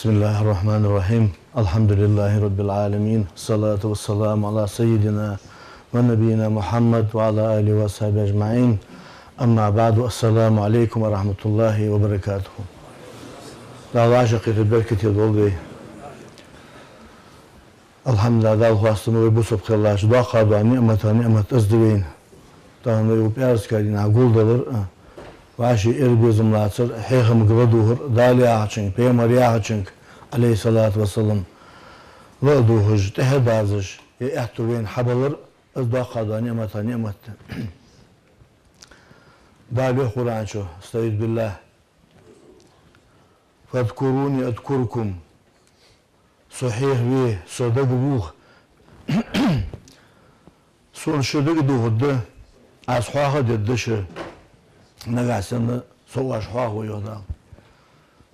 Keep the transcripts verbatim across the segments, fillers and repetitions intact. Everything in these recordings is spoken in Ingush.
بسم الله الرحمن الرحيم. الحمد لله رب العالمين. الصلاة والسلام على سيدنا ونبينا محمد وعلى آله وصحبه أجمعين. أما بعد. السلام عليكم ورحمة الله وبركاته. Дала вӀашагӀкхетар беркате долда вай. АлхьамдулиллахӀ, Далла хоастам ба вай бусалба хиларах, доккха дола ниӀматех ниӀмат из да вайна. Тахан вай укх пӀаьраска дийнахьа гулдалар, а, вӀаший эр-безам лацар, хьехамга ладувгӀар, Дала яхачунга, пайхамара яхачунга, Ӏалайхи ссалату вассалам, ладувгӀаш, тӀехьа дазаш, ер аьттув вайна хьабалар, из доккха дола ниӀматех ниӀмат да. Дала йоах Къуръан чу, أستعيذ بالله: فاذكروني أذكركم. Со хьехаве, со дагавоха. Сона шо дагадохаргда, аз хьоахадергда шо, нагахьа санна со оаш хьоахаву, йоах Дала.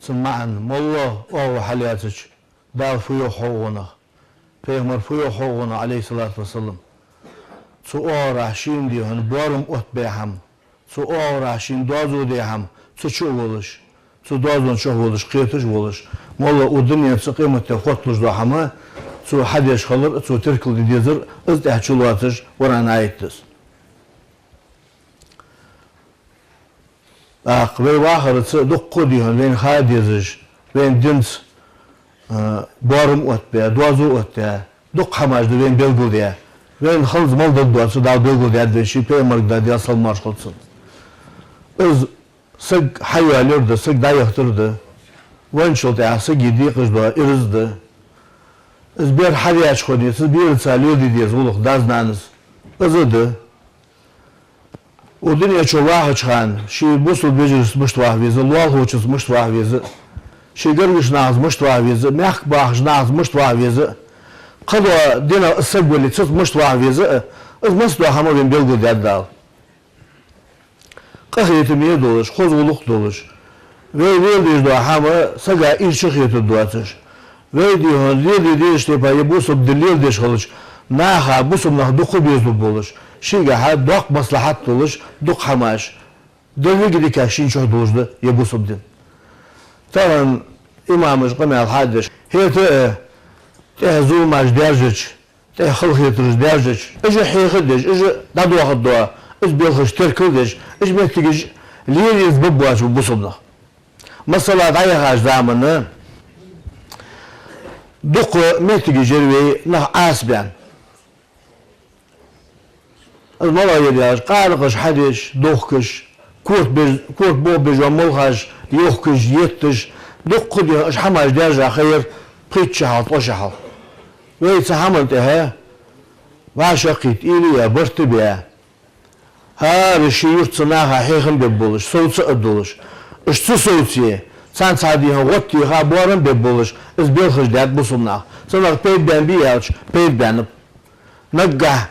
Цун маӀан: моллагӀа оагӀув хьалаьцача, Дала фу йоах хьогӀонах, пайхамара фу йоах хьогӀонах, Ӏалайхи ссалату вассалам. Цу оагӀорахьа шийна, дий хьона, боарам оттабе хӀама, цу оагӀорахьа шийна доазув де хӀама, цу чу а волаш, цу доазон чу а волаш, кхеташ а волаш, моллагӀа укх дунен, цу къематдийнахьа хотталуш дола хӀама, цо хьадеш хилар, цо теркалде дезар, из тӀехьа чулоацаш Къуръан аят да из. ТӀаккха вай вахарца дуккха а, дий хьона, вайна ха дезаш, вайна динца, а, боарам оттабе, доазув оттаде, дуккха хӀамаш да вайна белгалдаь. Вайна ханза мел дагадоацаш Дала белгалдаьд вайна ший пайхамарга, Даьла салам-моаршал хилда цунна. Из саг хьайоалаяр да, саг дӀаяхийтар да, венначул тӀехьагӀа сага декъаш дола ираз да. Из бер хьаваьча хана, цу бераца леладе деза гӀулакх дас-нанас, из да. Укх дунен чу вахача хана ший бусалба вежарашца мишта ваха веза, лоалахочунца мишта ваха веза, ший гаргарча нахаца мишта ваха веза, мехка бахача нахаца мишта ваха веза, кхыдола динах из саг вале, цунца мишта ваха веза, из массадола хӀама вайна белгалдаьд Дала. Къахетаме долаш, хоза гӀулакх долаш, вай леладеш дола хӀама сага ирча хетаргдоацаш, вай, дий хьона, леладе дезача тайпара ер бусалба ди леладеш хилча, наха, бусалба наха дукха безалургболаш, шийгахьа доккха маслахьат долаш, дукха хӀамаш, деррига дикаш шийна чу долаш да ер бусалба ди. Тахан имамаша къамаьл хьадеш, хӀаьта а тӀехьа зуламаш даьржача, тӀехьа халахетараш даьржача, уж хьехадеш, уж дӀадоахаргдола, уж белхаш теркалдеш, уж моттигаш лелаеш баббоаца бусалба нах. Масала, дӀаяхача замана дукха моттигаш яр вай нах Ӏаса баьнна. Из малагӀа яр аьлча, къаракъаш хьадеш, дохкаш, корта беш-, корта бохабеш йола молхаш йохкаш, етташ, дуккха, дий хьона, уж хӀамаш даьржа ха яр пхийтта шу хьалха, ткъо шу хьалха. Вай цу хӀаман тӀехьа вӀашагӀкхийтта, уйла е, барт бе, хӀара ший юртаца наха хьехам бергболаш, совца а долаш, уж ца совце, царна цхьа, дий хьона, гӀо а теха, боарам бергболаш, из белхаш даьд бусалба наха. Цу наха пайда баьннабий аьлча, пайда баьннаб. Наггахьа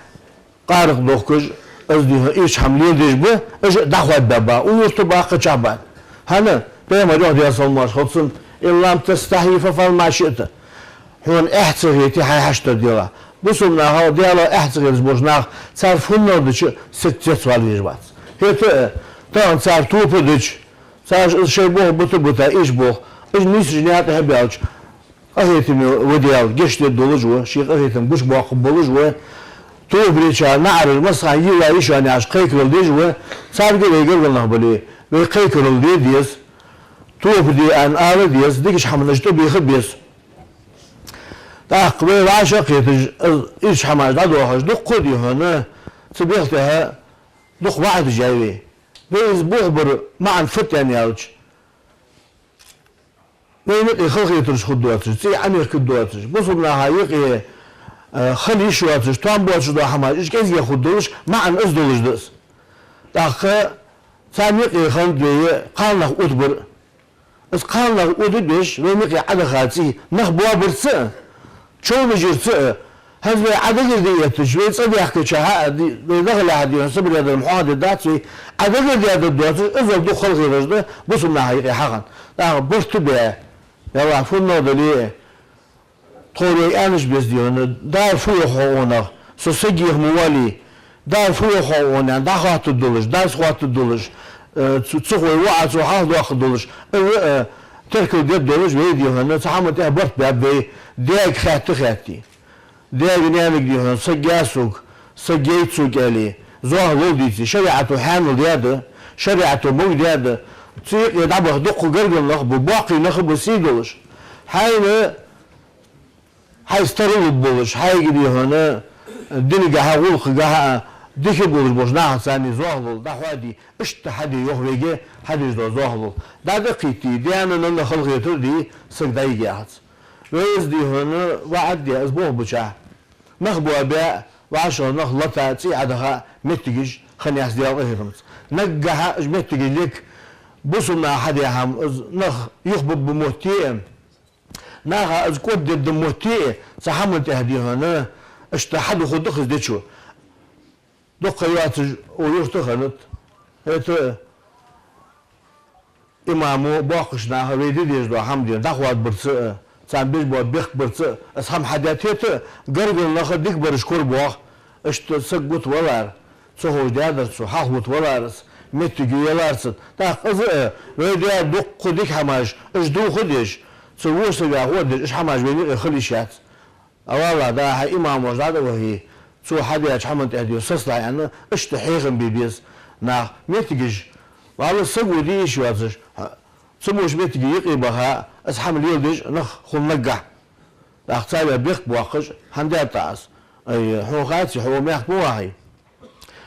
къаракъ дохкаш, из, дий хьона, ирча хӀама леладеш ба, уж дӀахоадабаьб, укх юрта ба, кхычахьа ба. ХӀана? Пайхамара йоах, Даьла салам-моаршал хилда цунна: «إن لم تستحي فافعل ما شئت». Хьона эхь ца хете, хьай хьаштар делахь. Бусалба наха, Даьлах эхь ца хеташ болча наха, цар фуннагӀа дича, саг цецвала везаш вац. ХӀаьта а, тахан цар тоба дича, цар шоай болх бита-бита, уж болх, уж нийсача наькъа тӀа хьабаьлча, къахетаме ва Даьла, гешт дергдолаш ва, ший къахетам гучабоаккхаргболаш ва. Тоба деча наӀараш массахана йийла йиш йоацаш кхайкарал деш ва. Царга вай гаргара нах бале, вай кхайкарал де деза. Тоба де аьнна ала деза, дикача хӀаманаш тӀабеха беза. ТӀаккха вай вӀашагӀкхеташ, из ирча хӀамаш дӀадоахаш, дуккха, дий хьона, цу бех тӀа дукха ваӀадаш яьй вай. Вай из бохабара маӀан фуд аьнна аьлча, вайна юкъе халахетараш хургдоацаш, цӀий Ӏомехкаргдоацаш, бусалба наха юкъе, а, хила йиш йоацаш, тоам боацаш дола хӀамаш, уж кӀезигагӀа хургдолаш, маӀан из долаш да из. ТӀаккха царна юкъе хиннад вай кхалнах отабар. Из кхалнах отабеш, вайна юкъе Ӏодаха цӀий нах боабарца а, човнаш ярца а, хӀанз вай Ӏодагарде эттача, вай цӀадаьхкача хьа а, ди-, вай дахалехьа, дий хьона, сабаре дар ма хьоахадергдац вай, Ӏодагарде дергдоацаш, иззал дукха халахеташ да бусалба наха юкъе хьахинна. ТӀаккха барт бе, яллахь, фуннагӀа дале, тхо вай аьннача беса, дий хьона, Дала фу йоах хьогӀонах, со сагех ма воалий, Дала фу йоах хьогӀонах, дӀахоаттаргдолаш, дарс хоаттаргдолаш, э, цу, цу хой воӀа цо хьалхадоаккхаргдолаш, э, э, Теркал дергдолаш вай, дий хьона, цу хӀаман тӀа барт баьб вай, даьга хаьтта хаьтте. Даьга-наьнага, дий хьона, саг яь сога, саг яйта сога аьле, зоахалол дийце, шариӀато хьаьнал даьд, шариӀато могадаьд, цу юкъе дӀабаха дуккха гаргара нах ба, боккхий нах а ба сий долаш. Хьайна хьайца тара лургболаш, хьайга, дий хьона, динагахьа, гӀулакхагахьа дика болаш болча нахаца царна зоахалол дӀахьоаде, иштта хьаде йоах вайга хьадеш дола зоахалол. ДӀа-дӀакхийтте, даьна-нанна халахетар де, саг дӀайига яхац. Вай из, дий хьона, ваӀад де, из болх беча, нах боабе, вӀашагӀ нах лата, цӀий Ӏодаха моттигаш хинна яц Даьла къахетамца. Наггахьа уж моттигаш лек, бусалба наха хьаде хӀама, из нах юхабаргба моттиге, наха из кӀоаддергда моттиге, цу хӀаман тӀа, дий хьона, иштта хьадувхаргда-кх из дечо. Дукха ха йоацаш укх юрта хиннад. ХӀаьта имамо, боккхийча наха вай де дезаш дола хӀама, дий хьона, дӀахоадабарца а, царна беш бола бехк барца а, из хӀама хьадаьд. ХӀаьта гаргара наха дика бараш корабоах, иштта саг гуттавалар, ца ховш даьдар цо, хьалхавутавалар из, моттиг ялар цун. ТӀаккха из а, вай даь дуккха дика хӀамаш, уж дувха а деш, цу вокх сага ховш деш, уж хӀамаш вайна юкъе хила йиш яц. АллахӀ, дӀа-хьа имамаш дӀа а вахе, цо хьадаьча хӀаман тӀа, дий хьона, сацалахь аьнна, иштта хьехам бе беза наха. Моттигаш, валлахӀи, саго де йиш йоацаш, цу мо моттиге юкъе баха, из хӀама леладеш нах хул наггахьа. ТӀаккха царех бехк боаккхаш, хӀана даьд тӀаккха из? Ай, хьона хаций, хьо мехка ма вахий.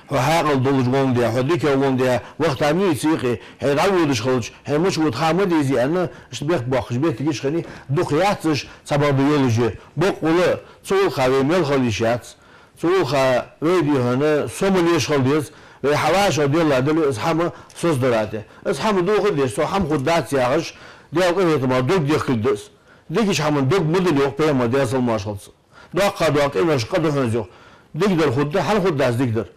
Хьо хьаькъал долаш воландаь, хьо дикагӀа воландаь, вахийта ма вий цу юкъе, хьо дӀаводаш хилча, хьо мича вода ха ма дезий аьнна, иштта бехк боаккхаш моттигаш хиннай, дукха яц уж, цхьабакъда йолаш я. Боккъала, цу гӀулакха вай мел хила йиш яц. Цу гӀулакха вай, дий хьона, сомал еш хила деза, вай хьа вӀашагӀ делла дале, из хӀама соцадар тӀа. Из хӀама дувха а деш, со хӀама хургдац яхаш, Даьла къахетамах дог дехкаргда из. Дикача хӀаман дог ма дилла йоах Пайхамара, Даьла салам-моаршал хилда цунна. Доккха дола къинош къа да хьона из йоах. Дикадар хургда, хӀана хургдац дикадар?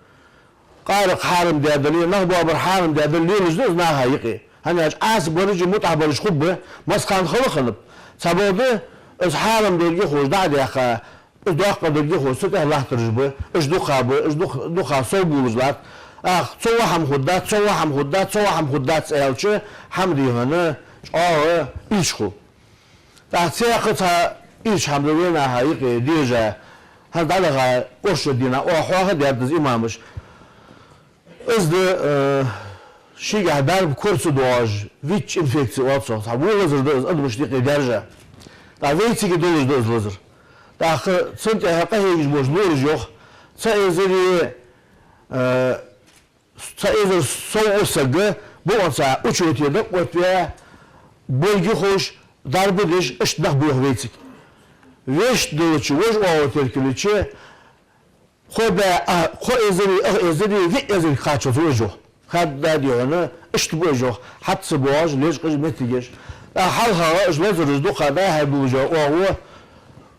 Къаракъ хьарам даь дале, нах боабар хьарам даь дале, лелаш да из наха юкъе. ХӀана аьлча Ӏаса бараш а, мутӀахьа бараш а хургба, массахана хала хиннаб. Цхьабакъда из хьарам долга ховш дӀа а даьккха, из доккха долга ховш цу тӀа латтараш ба, уж дукха ба, уж дух-, дукха совбувлаш латт. Ах, цу вахь хӀама хургдац, цу вахь хӀама хургдац, цу вахь хӀама хургдац аьлча, хӀама, дий хьона, чӀоагӀа ийрча хул. ТӀаккха цхьаькха цхьа ийрча хӀама да вай наха юкъе дежа, хӀанз дӀадаха оршот дийнахьа оаха хьоахадаьд из имамаша. Из да, э, шийгахьа дарба кора ца доагӀаш, ВИЧ инфекци оал цох, цхьа во лазар да из адамашта юкъе даьржа. ТӀаккха вай цига долаш да из лазар. ТӀаккха цунна тӀехьа къахьегаш болча лораш йоах, цхьа эзари, э, цхьа эзар сов саг бокъонца учёте да оттаваь, болга ховш, дарба деш, иштта нах ба йоах вай цига. Вешта долча, вож оагӀув теркалйича, кхо бӀаь, а, кхо эзари, ах эзари, виъ эзарга кхаччалца ва уж йоах. Хадда, дий хьона, иштта ба уж йоах, хьатта ца боагӀаш, лечкъаш моттигаш. ТӀаккха хьалхагӀа уж лазараш дукха дӀа-хьа дуллаш оагӀув,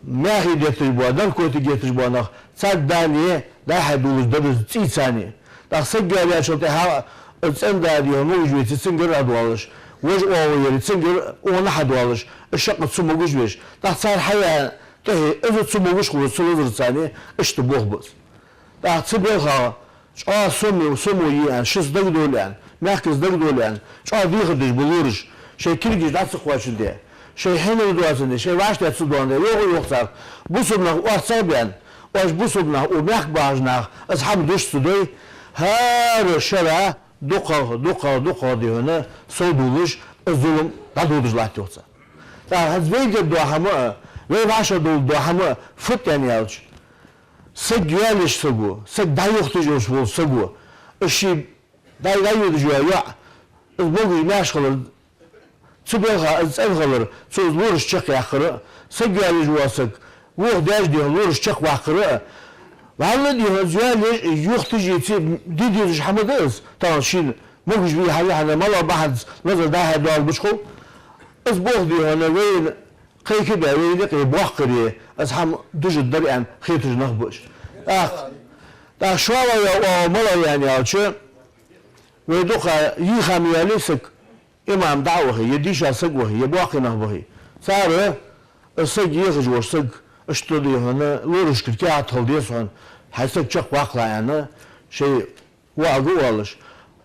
маьхий детташ бола, наркотик етташ бола нах, царга дани дӀа-хьа дуллаш дар из цӀийца ни. ТӀаккха саг йоалаяьчул тӀехьагӀа цӀен-да, дий хьона, могаш веце, цунгара а доалаш, вож оагӀув яре, цунгара къонахьа доалаш, уж шаккха цамогаш веш. ТӀаккха цар хьаяь тӀехье из а цамогаш хулаш, цу лазарца ни, иштта болх ба из. ТӀаккха цу балхах чӀоагӀа сома, сомо е аьнна, шийца дагадовла аьнна, мехкаца дагадовла аьнна, чӀоагӀа дехар деш ба лораш, шоай кулгаш дӀа ца кхоачашде, шоай хьинар доацандаь, шоай вӀаштӀехьа ца доандаь, йоах, йоах цар, бусалба нах орцагӀа баьнна, оаш бусалба нах, укх мехка бахача наха из хӀама деш ца дой, хӀара шера дукхагӀа, дукхагӀа, дукхагӀа, дий хьона, совдувлаш, из зулам дӀадодаш латт, йоах цар. ТӀаккха хӀанз вай дергдола хӀама а, вай вӀашагӀдовларгдола хӀама а фуд аьнна аьлча, саг йоалаеш саго, саг дӀаюхаташ йолаш вола саго, из ший дӀа-, дӀайодаш йола йоӀ, из могаш-маьрша хилар, цу балха из цӀена хилар, цо из лораш чакхъяккхар а, саг йоалаеш вола саг, вокх даьша, дий хьона, лораш чакхваккхар а, валлахӀи, дий хьона, из йоалаеш, юхаташ еце де дезаш хӀама да из, тахан шийна могаш вий, хьажа, хьона, малагӀа бахьанца лазар дӀа-хьа доалабеш хул. Из болх, дий хьона, вайна кхайкабаь, вайна юкъе боаккхаре, из хӀама дужаргдар аьнна хеташ нах ба уж. ТӀаккха, тӀаккха шоллагӀа йола оагӀув малагӀа я аьлча, вай дукха йий хӀама йоалае саг, имам дӀа а вахе, е дийша саг вахе, е боккхий нах бахе, цар, из саг ехаш вола саг, иштта, дий хьона, лорашкара каьхат хила деза хьона, хьай саг чакхваккхалахь аьнна, шоай воӀага а оалаш,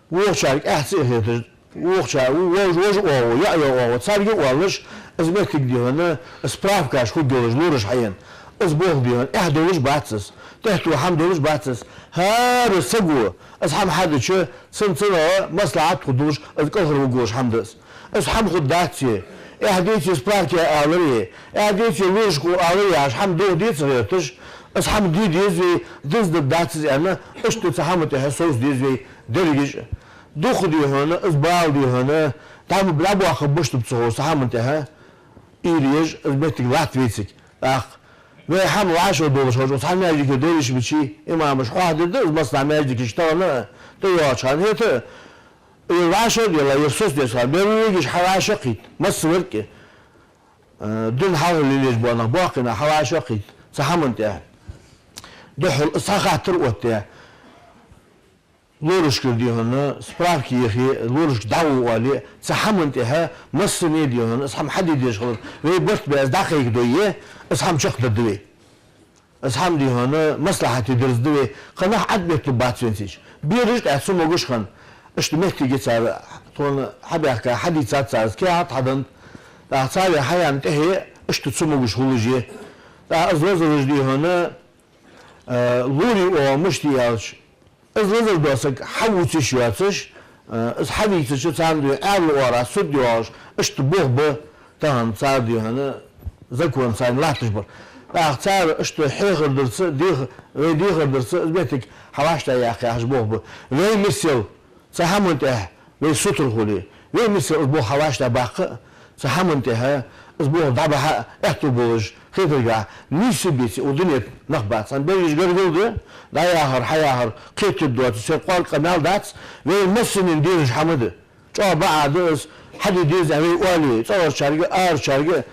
вокхарга эхь ца эхийташ, Вокхача, вож, вож оагӀув, йоӀ, йоӀ оагӀув, царга а оалаш, из моттиг дий хьона, справкаш хургйолаш лораш хьаена. Из болх дий хьона, эхь долаш бац из, тӀехьа тоха хӀама долаш бац из. ХӀара саго из хӀама хьадича, цун цунах маслахьат хургдолаш, из кӀалхарваргволаш хӀама да из. Из хӀама хургдац, эхь деце справка алар е, эхь деце лорашка алар е, яхаш хӀама дохаде ца гӀерташ, из хӀама де деза вай, диздаргдац из аьнна, иштта цу хӀаман тӀехьа совца деза вай дерригаш а. Дукха дий хьона, из бала дий хьона, дӀа ма, дӀабоаккхаргба шоаш тӀа цу хӀаман тӀехьа, ира еш, из моттиг латт вайцига. ТӀаккха вай хӀама вӀашагӀдолаш хилча, цхьан маьждиге дойраш бичи, имамаш хьоахадергда из массанахьа маьждигаш тахан а, тӀайоагӀача хана, хӀаьта а, ер вӀашагӀделла, ер соцаделча хана, берригаш хьавӀашагӀкхийтта, массаварг а, э, дин хьалха лелаеш бола нах, боккхий нах хьавӀашагӀкхийтта цу хӀаман тӀехьа. Духхьал из хаттар оттадаь, лорашкара дий хьона справка ехе, лорашка дӀагӀо оале, цу хӀаман тӀехьа массане дий хьона из хӀама хьаде дезаш хилар, вай барт бе из дӀакхайкадой, из хӀама чакхдаргда вай. Из хӀама дий хьона маслахьате дерзаргда вай, кхы нах Ӏад меттаб бац вайна цигача. Бераш а тӀаккха цамогаш хинна, иштта моттиг я цар, тхона хьабаьхка, хьадийцад цар, кехат хьаденнад, тӀаккха цар хьаяьнна тӀехье иштта цамогаш хулаш я. ТӀаккха из лазараш дий хьона, э, лорий оагӀув мишта я аьлча, из лазар дола саг хьавувца йиш йоацаш, э, из хьавийцача царна дий хьона Ӏаьдала оагӀорахьа суд йоагӀаш, иштта болх ба тахан цар дий хьона, закон царна латташ бар. ТӀаккха цар иштта хьехар дарца, дех-, вай дехар дарца, из моттиг хьавӀаштӀехьаяккха яхаш болх ба. Вай миссел цу хӀаман тӀехьа вай сутара хуле, вай миссел из болх хьавӀаштӀехьабаккха а, цу хӀаман тӀехьа из болх дӀабахьа а аьттув болаш хетаргахьа, нийсса беце, укх дунен тӀа нах бац. Цхьан берригаш гаргара да, дӀаяхар, хьаяхар кхетаргдоацаш, церан кӀоарга къамаьл дац, вай массанена дезаш хӀама да. ЧӀоагӀа бакъахьа да из, хьаде деза вай оале, цӀагӀарчарга а, арачарга а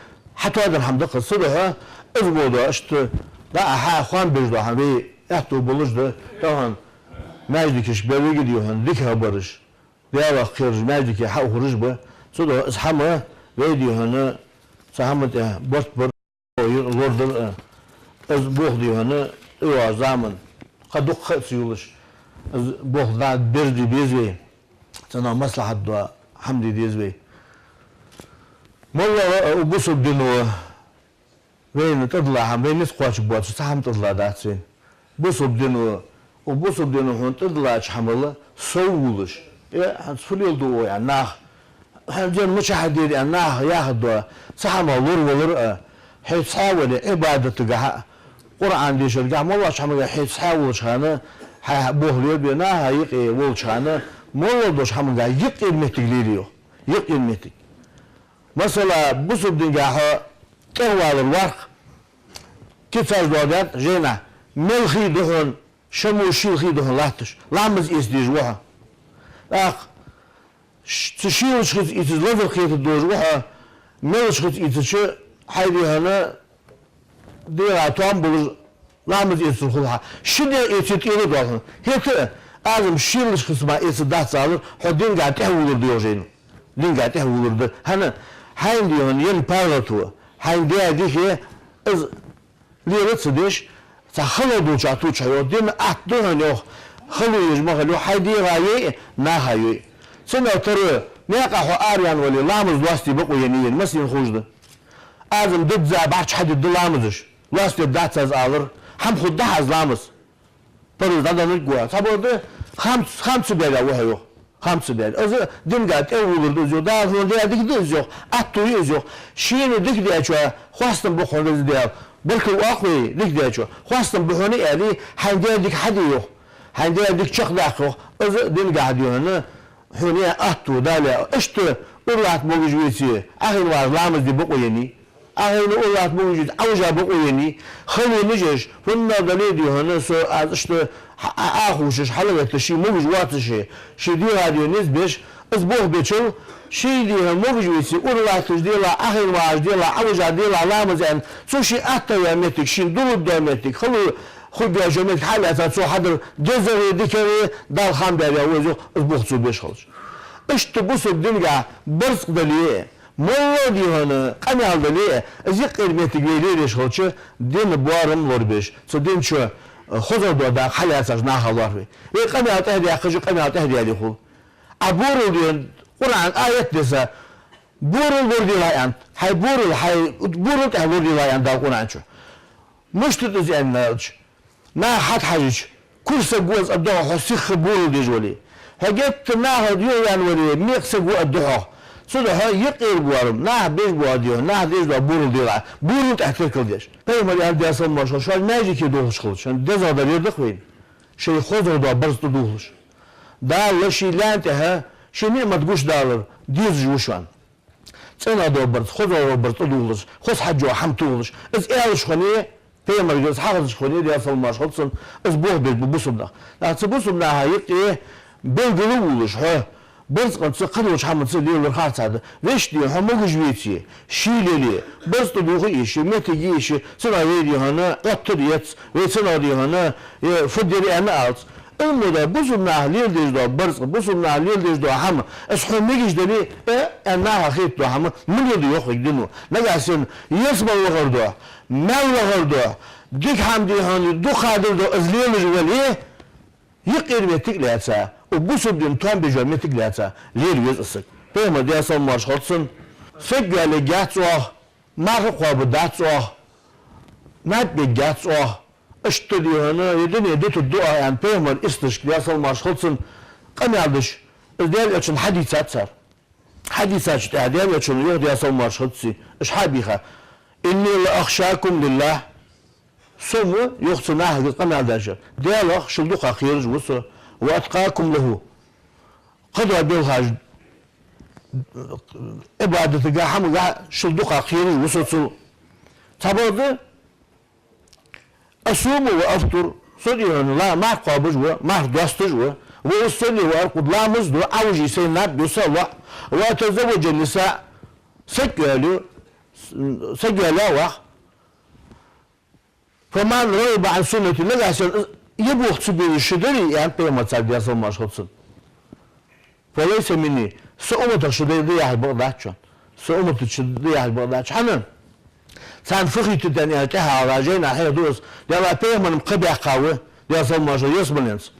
хьатоаденна хӀама да-кх из. Цудухьа из бода иштта дӀа а, хьа а хоам беш дола хӀама вай аьттув болаш да. Тахан маьждигашка беррига дий хьона дика хабараш, Даьлах кхераш, маьждиге хьаухараш ба. Цудухьа из хӀама вай дий хьона цу хӀаман тӀа барт бар, лорадар а, из болх дий хьона, тӀайоагӀача заман кхы дукха ха а ца йолаш, из болх дӀа берзаде беза вай, цунах маслахьат дола хӀама де деза вай. МоллагӀа а укх бусалба дино вайна тӀадилла хӀама, вай низ кхоачаргбоацаш цхьа хӀама тӀадилла дац вайна. Бусалба дино, укх бусалба дино хьона тӀадиллача хӀамал совволаш, э, хӀанз фу леладу оаха аьнна наха, хӀанз ер мичахьа дер аьнна наха яхаргдола, цу хӀамах лоравалар а, хьо цхьаь вале, Ӏибадатагахьа а, Къуръан дешаргахьа а, моллагӀча хӀамагахьа хьо цхьаь волча хана, хьа болх лелабе, наха юкъе волча хана, моллагӀа долча хӀамагахьа юкъера моттиг лелае йоах. Юкъера моттиг. Масала, бусалба динагахьа хьо тӀехвалар вар-кх, кицаш доаладаьд жайнашка, мел хий да хьона, ши мо, шийла хий да хьона латташ, ламаз эца дезаш ва хьо. ТӀаккха ш-, цу шийлача хица ийцача лазар кхетаргдолаш ва хьо, мелача хица ийцача, хьай дий хьона дегӀа тоам болаш ламаз эцар хул хьа. Ши дегӀ эце тӀера доал хьона. ХӀаьта а, аз-м шийлача хица мара эцаргдац алар, хьо динагахьа тӀехвувлар да йоах жайно. Динагахьа тӀехвувлар да. ХӀана? Хьайна дий хьона енна паргӀато, хьайна даь дика, из лела ца деш, цхьа хало долча тувча хьо йоах, дина атта да хьона йоах, хало еш ма хила йоах, хьай дегӀа йой а, наха йой а. Цунах тара, наькъа хьо араяьнна вале, ламаз лоацде бокъо еннай вайна, массанена ховш да. Аз-м дизза бӀарчча хьадергда ламазаш, лоацдергдац аз алар, хӀама хургда-кх аз ламаз. Параз дӀаденнаргва. Цхьабакъда, хам-, хам ца баьле ва хьо йоах. Хам ца баьле. Из динагахьа тӀехвувлар да из йоах. Дала хьона даь дика да из йоах. Атто я из йоах. Шийна дика даьчоа хоастам ба хьона из Даьла. Баркал оал-кх вай дика даьчоа. Хоастам ба хьона аьле, хьайна даь дика хьаде йоах. Хьайна даь дика чакхдаккха йоах. Из динагахьа дий хьона хьона яь атто, Дала яь. Иштта уралатта могаш веце, Ӏохайна вагӀаш ламаз де бокъо еннай. Ӏохайна уралатта могаш веце, Ӏовижа бокъо еннай. Хало ма еш, хӀанз дале а дий хьона, со аз иштта хьа-, Ӏо-, Ӏохувшаш, хьалгӀетташ, ше могаш воацаше, ший дегӀа дий хьона низ беш, из болх бечул, ше дий хьона могаш веце, уралатташ делахь, Ӏохайна вагӀаш делахь, Ӏовижа делахь ламаз аьнна, цо ший атта яь моттиг, шийна дулларгдола моттиг, хало хургйола моттиг хьалаьца, цо хьадар дезагӀа, дикагӀа, Дала хам баьр я вайза йоах, из болх цо беш хилча. Иштта бусалба динагахьа барзкъа дале а, моллагӀа дий хьона къамаьл дале а, из юкъера моттиг вай лелаеш хилча, дина боарам лорабеш, цу дина чу, э, хозагӀа дола дакъа хьалаьцача наха лоархӀ вай. Вай къамаьл тӀехьадаьккхача, къамаьл тӀехьадаьле хул. Ӏа боарам дий хьона, Къуръан аят деса, бурал лораделахь аьннад. Хьай бурал, хьай бурал тӀехьа лораделахь аьннад Дала Къуръан чу. Мишта да из аьнна аьлча, наха хьатӀахьежача, кура саг ва из аргда хьох, хьо сиха бурал деш вале. Хьо геттара нахал юхаваьнна вале, мекха саг ва аргда хьох. Цудухьа юкъера боарам, наха беш боагӀа дий хьона, наха деш дола бурал делахь, бурал тӀехьа теркалдеш. Пайхамара аьннад, Даьла салам-моаршал хилда цунна, шоаш маьждиге дохалуш хилча, шоана дезагӀа дар ер да-кх вайна, шоай хозагӀа дола барзкъа тӀадувхалаш. Дала ший лаьна тӀехьа ший ниӀмат гучадалар дезаш ва шоана. ЦӀенагӀа дола барзкъа, хозагӀа дола барзкъа тӀадувхалаш, хоза хьаж йола хӀама тохалаш. Из аьлча хана, пайхамарга из хьахезача хана, Даьла салам-моаршал хилда цунна, из болх беш ба бусалба нах. ТӀаккха цу бусалба наха юкъе белгала волаш хьо, барзкъанца, кхыдолча хӀаманца лелар харцахьа да. Вешта дий хьона хьо могаш веце, ше лелае, барзкъа тӀадувха йиш я, моттиг е йиш я, цунах вай дий хьона оттар эц, вай цунах дий хьона, э, фу дер аьнна алац. Ӏилма да, бусалба наха леладеш дола барзкъа, бусалба наха леладеш дола хӀама, из хьона мегаш дале, э, аьнна наха хетта дола хӀама, мел да йоах вайга дино. Нагахьа санна ялсмала вахар духьа, маьл вахар духьа, дика хӀама дий хьона дукха дар духьа из лелаш вале, юкъера моттиг лаьца, укх бусалба дина тоам беш йола моттиг лаьца, лела веза из саг. Пайхамара, Даьла салам-моаршал хилда цунна, саг йоалаергьяц оаха, марха кхоабаргдац оаха, наб бергьяц оаха, иштта дий хьона, ер дуне дутаргда оаха, аьнна, пайхамара исташка, Даьла салам-моаршал хилда цунна, къамаьл деш, из Даьла Элчанна хьадийцад цар. Хьадийцачул тӀехьагӀа Даьла Элчано йоах, Даьла салам-моаршал хилда цунна, уж хьа а бийха: «إني لأخشاكم لله». Со ма ва, йоах, цу нахага къамаьл деш, Даьлах шул дукха кхераш ва со, «وأتقاكم له». Кхыдола белхаш, Ӏибадатага, хӀамага шул дукха кхераш ва со цул. Цхьабакъда: «أصوم وأفطر», со дий хьона ла-, марха кхоабаш ва, марха доасташ ва, «وأصلي وأرقد», ламаз ду, Ӏовужий, сайна наб ду, са лоӀ, «وأتزوج النساء», саг йоалаю, саг йоалаяь вах. «فمن رغب عن سنتي», нагахьа санна ер болх ца беш шо дарий, аьннад пайхамара царга, Даьла салам-моаршал хилда цунна, «فليس مني», са умматах шо да, да яхаш бакъ дац шоана. Са умматах шо да яхаш бакъ дац. ХӀана? Царна фу хийтта аьнна, тӀехьагӀа жайнашка хьеха ду из. Даьла, пайхамар-м кхаъ баьккха ва, Даьла салам-моаршал, ялсмаленца.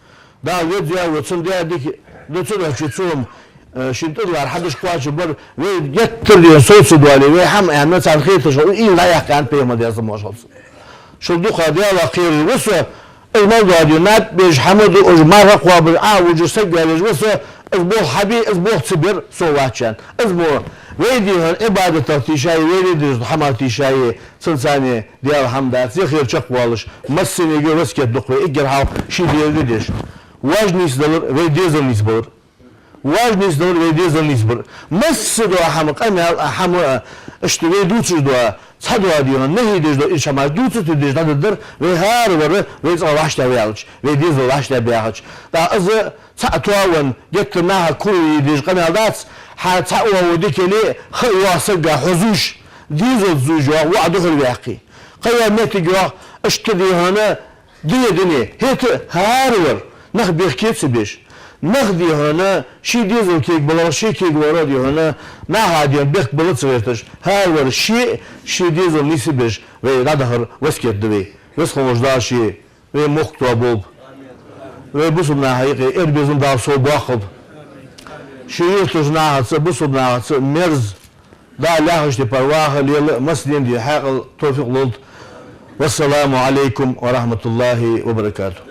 Дала веза ва, цун даь дика да, цудухьа цо-м, э, шийна тӀадилла хьадеш кхоачаш бар, вай геттара дий хьона совцаргдоале, вай хӀама аьнна, царна хеташ хилар ийла дӀаяккха, аьннад пайхамара, Даьла салам-моаршал хилда цунна. Шул дукха Даьлах кхераш ва со, из мел дола дий хьона наб беш, хӀама ду, уж марха кхоабаш, Ӏовужаш, саг йоалаеш ва со, из болх хьабе, из болх ца бер со вац, аьнна. Из мо вай дий хьона Ӏибадатах тийшае, вай леладеш дола хӀамах тийшае, цунца цхьана Даьла хӀама дац, зехьара чакхвоалаш, массанега васкет ду-кх вай, эггара хьалха ший дезалга деш. Воаш нийсдалар, вай дезал нийсбалар. Воаш нийсдалар, вай дезал нийсбар. Массадола хӀама, къамаьл а, хӀама а, иштта вай дувцаш дола, цхьадола дий хьона нахьи деш дола, из хӀама дувца тӀадеш дӀададдар, вай хӀаравар вай цӀагӀа вӀаштӀехьаваьлча, вай дезал вӀаштӀехьабаьхача. ТӀаккха из цхьа тоавенна, геттара наха кура е дезаш къамаьл дац, хьа цхьа оагӀув дика яле, ха а йоагӀа сага хьо зувш, дезалца зувш йоагӀа, воӀ духьалваьккхе. Кхыйола моттиг йоагӀа, иштта дий хьона, дие, дуне, хӀаьта а хӀаравар нах бехке ца беш, нах дий хьона ший дезал кегалара, ший кегалара дий хьона наха дий хьона бехк бала ца гӀерташ, хӀаравар ше а ший дезал нийсбеш вай дӀадахар васкет да вай. Веза хинна волча Дала ше вай мохк тоаболба. Вай бусалба наха юкъе эр-безам Дала совбоаккхалба. Ший юртарча нахаца, бусалба нахаца мерза, Дала лаьрхӀача тайпара ваха, лела а, массанена дий хьаькъал, товфикъ лолда. والسلام عليكم ورحمة الله وبركاته.